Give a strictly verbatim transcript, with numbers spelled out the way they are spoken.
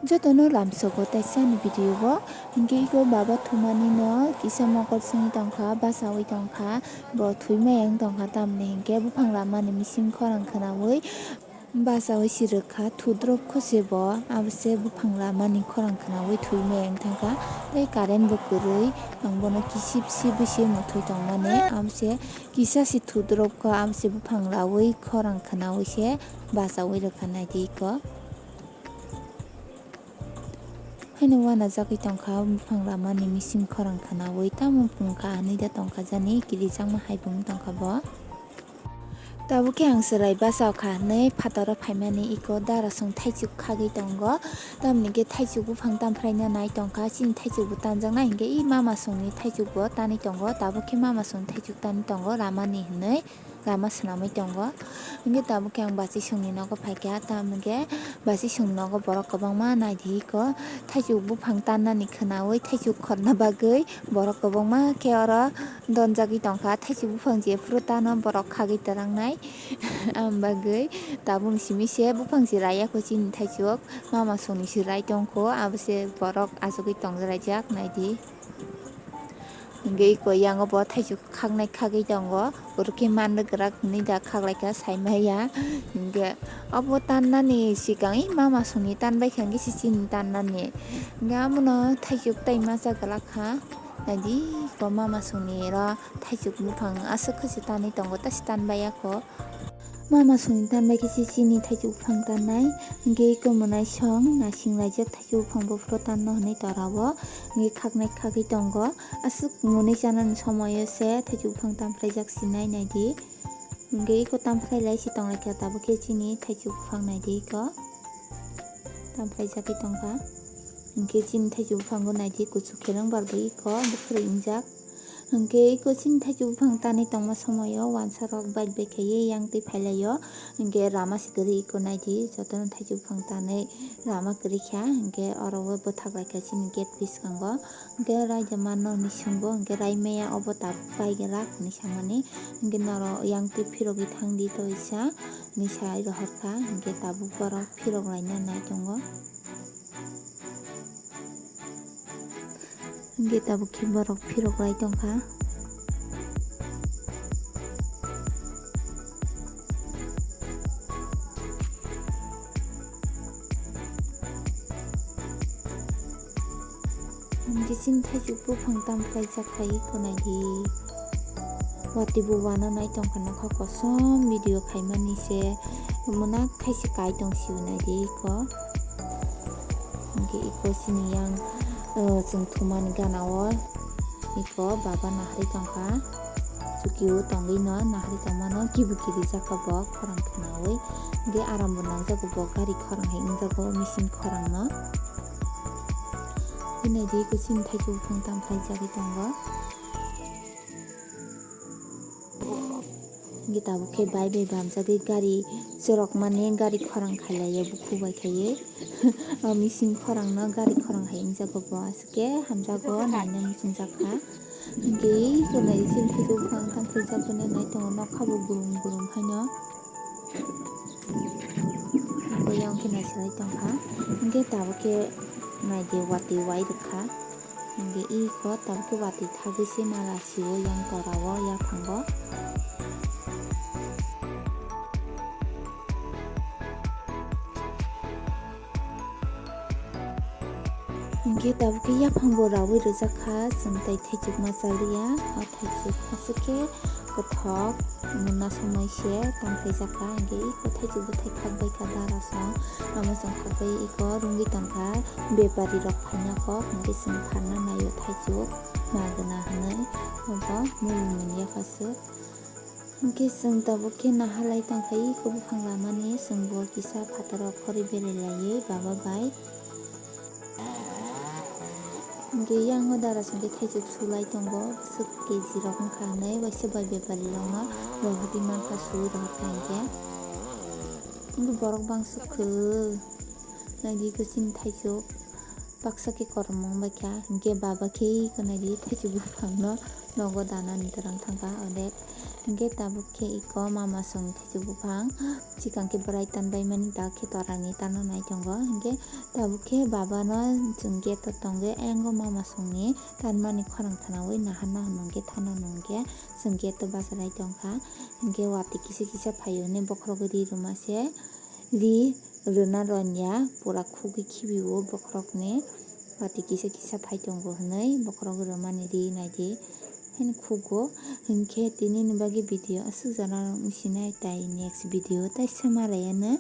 Jotono lamsogo teisa ni video o, hinkhe iko baba thumani no kisa mokol songwi tongkha, basawi tongkha, bo thwi maya wng tongkha, tamni hinkhe buphang lamani mising khorang khwnawi basawi si rwkha, thudrop kho se bo, abo se buphang lamani khorang khwnawi thwi maya wng thangkha, tei current bo kwrwi, ang bono kisip sibwi se muthwi tongmani, abo se kisa se thudrop kha, abo se buphang lawi khorang khwnawi se basawi rwkha, naidi iko. Haino uanajagwi tongkha, buphang lamani mising khorang khwnawi tamo pungkha hinwi da tongkha jani, kirijakma hai bo wng tongkha bo. Tabuk khe ang chwrai bachao kha hinwi phataro phaimani iko darasong thaichuk khagwi tongo, tamni khe thaichuk buphang tamphraina nai tongkha, chini thaichuk bo tanjaknai hinkhe i mama songni thaichuk bo tanwi tongo, tabuk khe mama songni thaichuk tanwi tongo ramani hinwi. Lama swnamwi tongo. Hinkhe tabuk khe ang bachwi songni nogo phaikha, tamo hinkhe bachwi songni nogo borok kwbangma naidi iko thaichuk buphang tannani khwnawi thaichuk khorna bagwi borok kwbangma khe oro donjagwi tongkha. Thaichuk buphang jephuru tano borok khagwi twlangnai aboni bagwi tabukni simi se buphang se raiya kho chini thaichuk mama songni se rai tongkho, abo se borok achugwi tongjalaijak naidi. Hinkhe iko yango bo thaichuk khaknai khagwi tongo, borok khe manrwgwrak hinwi da khaklaikha saimaya. Hinkhe obo tannani swkang i mama songni tanbaikha hinkhe se chini tannani. Hinkhe abono thaichuk tai masa gwlak kha. Naidi iko mama songni oro thaichuk buphang aswk khe se tanwi tongo, ta se tanbaiya kho. Mama songni tanbai khe se chini thaichuk buphang tannai, hinkhe iko mwnai song nasing laijak thaichuk buphang buphuru tanno hinwi torao, hinkhe khaknai khagwi tongo. Aswk mwnwi chanani somoio se thaichuk buphang tamphlaijak sinai naidi. Hinkhe iko tamphlai lai se tonglaikha tabuk khe chini thaichuk buphang naidi iko. Tamphlaijagwi tongkha. Hinkhe chini thaichuk buphango naidi kuchuk khe nang bargwi iko buphuru wngjak. Hinkhe iko chini thaichuk buphang tanwi tongma somoio uansarok bike bai khaiwi yang twi phailaio. Hinkhe rama se kwrwi iko naidi, jotono thaichuk buphang tanwi rama kwrwi kha. Hinkhe oro o bwthak laikha chini gate bwskango. Hinkhe raida mano hinwi swngo, hinkhe rai maya obo tabuk bai gwlak hinwi samani. Hinkhe norok yang twi phirogwi thangdi toisa hinwi sai rohorkha. Hinkhe tabuk borok phirok laina nai tongo. Hinkhe tabuk khe borok phirok lai tongkha. Hinkhe chini thaichuk buphang tamphlaijak khai iko naidi. Watwi bo uananai tongkha nokha kosom video khaimani se mwnakthai se kai tong sio naidi iko. Hinkhe iko chini yang, eh, chwng thumani gana o iko baba naharwi tongkha. Chuki o tongwi no naharwi tongmano kibu kirijakha bo khorang khwnawi. Hinkhe aram bo nangjago bo gari khorang hai wngjago machine khorang no. Hinai di iko chini thaichuk buphang tamphlaijagwi tongo. Hinkhe tabuk khe bai bai bamjagwi gari chwrokmani gari khorang khailaio bukhu bai khaiwi. O machine khorangno gari khorang hai wngjago bo aswk khe hamjago naina muchungjakha. Hinkhe iko nai chini thaichuk buphang tamphlaijak nai tongo nokha bo gurum gurum haino. Bo yang khe naisolai tongkha. Hinkhe tabuk khe naidi watwi wai rwkha. Hinkhe iko tabuk khe watwi thagwi se mala sio yang torao yaphango. Hinkhe tabuk khe yaphang bo raui rwjak kha, chwng tai thaichuk ma chaliya, o thaichuk aswk khe kwthok mwnna somoi se tangphai jak kha, hinkhe iko thaichuk bwthai khak bai kha dara song, amo chwng khak bai iko rwngwi tong kha, bepari rok phaina kok, hinkhe chwng pharna naio thaichuk ma gana hinwi, obo mulu manya kha swk. Hinkhe chwng tabuk khe naharlai tongphai iko buphang lamani, chwng bo kisa phataro khorwi belai laiwi baba bai. Hinkhe yang o dara songkhe thaichuk sulai tongo, bwswk K G rok wngkha hinwi waisa bai bepari rokno rohorwi mankha, suwi rohorkha hinkhe. Hinkhe borok bangso khe naidi iko chini thaichuk. Baksa khe kormo wng bai kha, hinkhe baba khe iko naidi thaichuk buphangno nogo danani twrwng thangkha odek. Hinkhe tabuk khe iko mama song thaichuk buphang chikang khe bwrai tanbaimani, da khe torani tanna nai tongo. Hinkhe tabuk khe babano chwng gate o tongwi, ayang o mama songni tanmani khorang thanawi naharna hwnwi hwnkhe thana hwnwi hwnkhe chwng gate o bachalaui tongkha. Hinkhe watwi kisa kisa phaio hwnwi bokhorok ri rwma se, ri rwna rwnya pura khugwi khibi o bokhorokni, watwi kisa kisa phai tongo hwnwi bokhorok rwmani ri naidi. Haino khugo. Hinkhe tinini bagwi video aswk jora wng sinai, tai next video tai sama rayano.